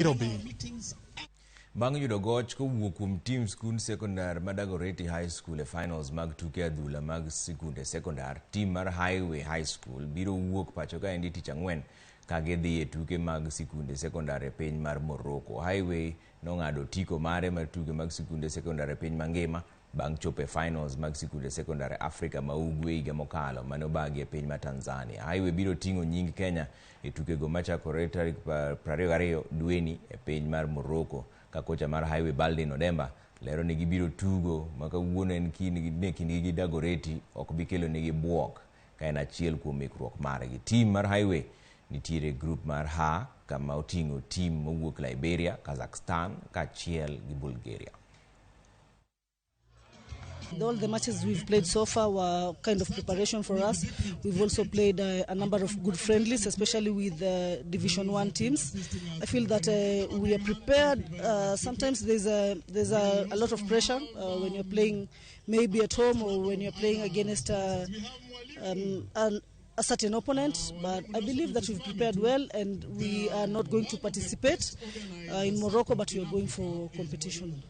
Nairobi. Bang' yudo goch kowuok kuom tim skund sekondar ma Dagoretti High School e finals mag tuke adhula mag sikunde sekondar, tim mar Highway High School biro wuok pacho kaendi tich ang'wen ka gidhi e tuke mag sikunde sekondar e piny mar Morocco. Highway nong'ado otiko mare mar tuke mag sikunde sekondar e piny mangima bang' chopo e finals mag sikunde sekondar e Afrika ma Ugwe higa mokalo mane obagi e piny mar Tanzania. Highway biro ting'o nying Kenya e tukego machakore tarik 22 dweni e piny mar Morocco. Ka kocha mar Highway Baldin Odemba lero ni gibiro tugo ma kawuono en kindgi gi Dagoretti ok bi kelo nigi buok ka en achiel kuom ikruok margi. Tim mar Highway nitiere grup mar H kama oting'o tim mowuok Liberia, Kazakhstan kaachiel gi Bulgaria. All the matches we've played so far were kind of preparation for us. We've also played a number of good friendlies, especially with Division 1 teams. I feel that we are prepared. Sometimes there's a lot of pressure when you're playing maybe at home or when you're playing against a certain opponent, but I believe that we've prepared well and we are not going to participate in Morocco, but we are going for competition.